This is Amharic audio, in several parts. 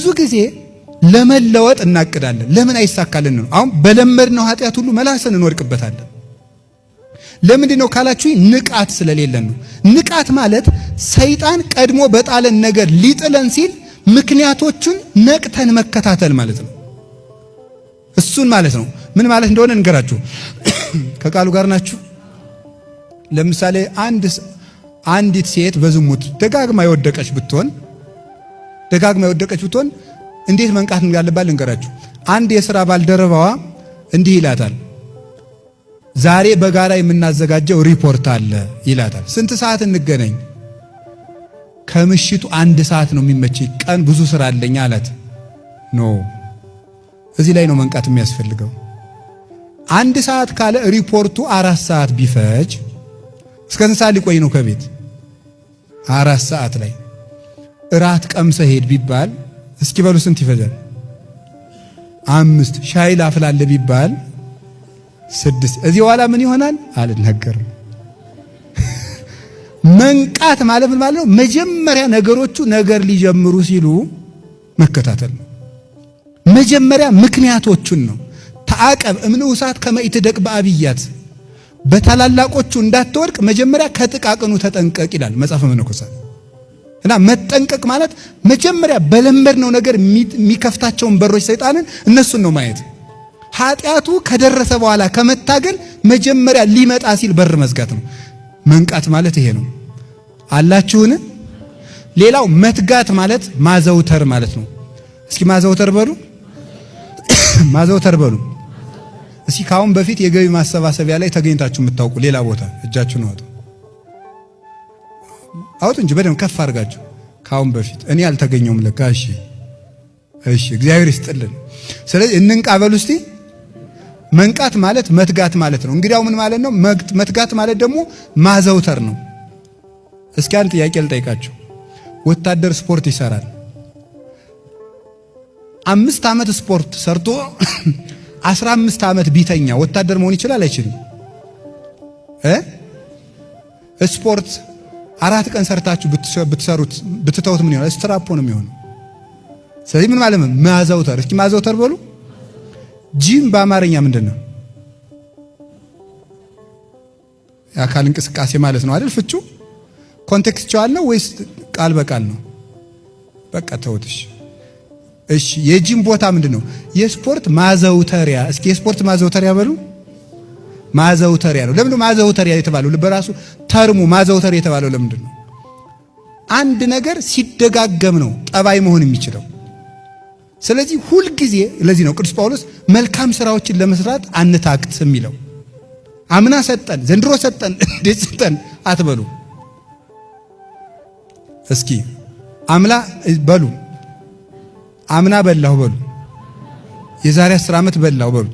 ብዙ ጊዜ ለመለወጥ እናቅዳለን። ለምን አይሳካልን ነው? አሁን በለመድነው ኃጢአት ሁሉ መላሰን እንወድቅበታለን። ለምንድን ነው ካላችሁ፣ ንቃት ስለሌለን ነው። ንቃት ማለት ሰይጣን ቀድሞ በጣለን ነገር ሊጥለን ሲል ምክንያቶቹን ነቅተን መከታተል ማለት ነው። እሱን ማለት ነው። ምን ማለት እንደሆነ እንገራችሁ። ከቃሉ ጋር ናችሁ። ለምሳሌ አንዲት ሴት በዝሙት ደጋግማ የወደቀች ብትሆን እንዴት መንቃት እንዳለባት ልንገራችሁ። አንድ የሥራ ባልደረባዋ እንዲህ ይላታል፣ "ዛሬ በጋራ የምናዘጋጀው ሪፖርት አለ" ይላታል። "ስንት ሰዓት እንገናኝ?" "ከምሽቱ 1 ሰዓት ነው የሚመቸኝ፣ ቀን ብዙ ስራ አለኝ" አላት። No፣ እዚህ ላይ ነው መንቃት የሚያስፈልገው። 1 ሰዓት ካለ ሪፖርቱ 4 ሰዓት ቢፈጅ እስከ ስንት ሰዓት ሊቆይ ነው ከቤት? 4 ሰዓት ላይ እራት ቀምሰህ ሂድ ቢባል እስኪ በሉ ስንት ይፈጃል? 5። ሻይ ላፍላልህ ቢባል 6። እዚህ በኋላ ምን ይሆናል አልናገርም። መንቃት ማለት ምን ማለት ነው? መጀመሪያ ነገሮቹ ነገር ሊጀምሩ ሲሉ መከታተል ነው። መጀመሪያ ምክንያቶቹን ነው። ተአቀብ እምንዑሳት ከመ ኢትደቅ በዐቢያት፣ በታላላቆቹ እንዳትወድቅ መጀመሪያ ከጥቃቅኑ ተጠንቀቅ ይላል መጽሐፈ መነኮሳት። እና መጠንቀቅ ማለት መጀመሪያ በለመድነው ነገር የሚከፍታቸውን በሮች ሰይጣንን እነሱን ነው ማየት። ኃጢአቱ ከደረሰ በኋላ ከመታገል መጀመሪያ ሊመጣ ሲል በር መዝጋት ነው። መንቃት ማለት ይሄ ነው። አላችሁን? ሌላው መትጋት ማለት ማዘውተር ማለት ነው። እስኪ ማዘውተር በሉ፣ ማዘውተር በሉ። እስኪ ካሁን በፊት የገቢ ማሰባሰቢያ ላይ ተገኝታችሁ የምታውቁ ሌላ ቦታ እጃችሁን አውጡ፣ አውጡ እንጂ በደንብ ከፍ አድርጋችሁ። ካሁን በፊት እኔ አልተገኘውም ለካ። እሺ፣ እሺ፣ እግዚአብሔር ይስጥልን። ስለዚህ እንንቃ በሉ እስቲ። መንቃት ማለት መትጋት ማለት ነው። እንግዲያው ምን ማለት ነው? መትጋት ማለት ደግሞ ማዘውተር ነው። እስኪ አንድ ጥያቄ ልጠይቃችሁ። ወታደር ስፖርት ይሰራል። 5 ዓመት ስፖርት ሰርቶ 15 ዓመት ቢተኛ ወታደር መሆን ይችላል አይችልም? እ ስፖርት 4 ቀን ሰርታችሁ ብትሰሩት ብትተውት ምን ይሆናል? ስትራፖ ነው የሚሆነው። ስለዚህ ምን ማለት ነው? ማዘውተር። እስኪ ማዘውተር በሉ። ጂም በአማርኛ ምንድን ነው? የአካል እንቅስቃሴ ማለት ነው አይደል? ፍቹ contextual ነው ወይስ ቃል በቃል ነው? በቃ ተውትሽ። እሺ፣ የጂም ቦታ ምንድን ነው? የስፖርት ማዘውተሪያ። እስኪ የስፖርት ማዘውተሪያ በሉ። ማዘውተሪያ ነው። ለምንድን ነው ማዘውተሪያ የተባለው? በራሱ term ኡ ማዘውተሪያ የተባለው ለምንድን ነው? አንድ ነገር ሲደጋገም ነው ጠባይ መሆን የሚችለው። ስለዚህ ሁልጊዜ ለዚህ ነው ቅዱስ ጳውሎስ መልካም ስራዎችን ለመስራት አንታክት የሚለው። አምና ሰጠን፣ ዘንድሮ ሰጠን፣ እንዴት ሰጠን አትበሉ። እስኪ አምና በሉ፣ አምና በላሁ በሉ፣ የዛሬ 10 ዓመት በላሁ በሉ፣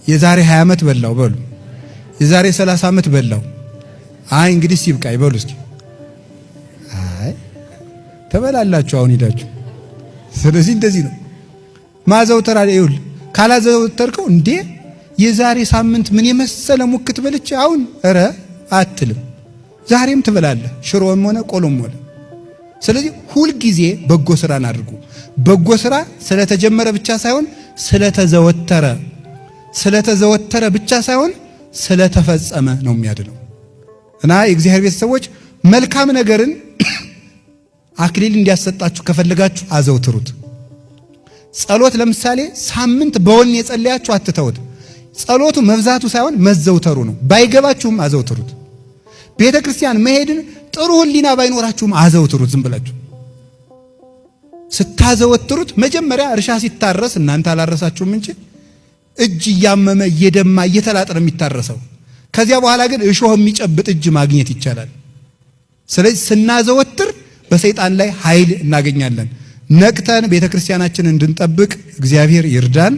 የዛሬ 20 ዓመት በላሁ በሉ፣ የዛሬ 30 ዓመት በላሁ። አይ እንግዲህ ይብቃ ይበሉ እስኪ። አይ ተበላላችሁ አሁን ሂዳችሁ። ስለዚህ እንደዚህ ነው ማዘውተር። ይኸውልህ ካላዘውተርከው እንዴ የዛሬ ሳምንት ምን የመሰለ ሙክት በልቼ አሁን ኧረ አትልም። ዛሬም ትበላለህ፣ ሽሮም ሆነ ቆሎም ሆነ። ስለዚህ ሁልጊዜ በጎ ስራን አድርጉ። በጎ ስራ ስለተጀመረ ብቻ ሳይሆን ስለተዘወተረ፣ ስለተዘወተረ ብቻ ሳይሆን ስለተፈጸመ ነው የሚያድነው። እና የእግዚአብሔር ቤተሰቦች መልካም ነገርን አክሊል እንዲያሰጣችሁ ከፈለጋችሁ አዘውትሩት። ጸሎት ለምሳሌ ሳምንት በወኔ የጸለያችሁ አትተውት። ጸሎቱ መብዛቱ ሳይሆን መዘውተሩ ነው። ባይገባችሁም አዘውትሩት። ቤተ ክርስቲያን መሄድን ጥሩ ሕሊና ባይኖራችሁም አዘውትሩት። ዝም ብላችሁ ስታዘወትሩት መጀመሪያ እርሻ ሲታረስ እናንተ አላረሳችሁም እንጂ እጅ እያመመ እየደማ እየተላጠ ነው የሚታረሰው። ከዚያ በኋላ ግን እሾህ የሚጨብጥ እጅ ማግኘት ይቻላል። ስለዚህ ስናዘወትር በሰይጣን ላይ ኃይል እናገኛለን። ነቅተን ቤተ ክርስቲያናችንን እንድንጠብቅ እግዚአብሔር ይርዳን።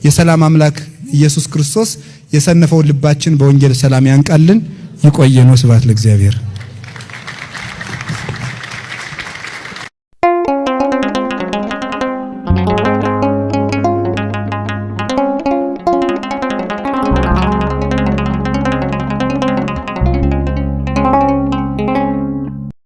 የሰላም አምላክ ኢየሱስ ክርስቶስ የሰነፈውን ልባችን በወንጌል ሰላም ያንቃልን። ይቆየን። ወስብሐት ለእግዚአብሔር።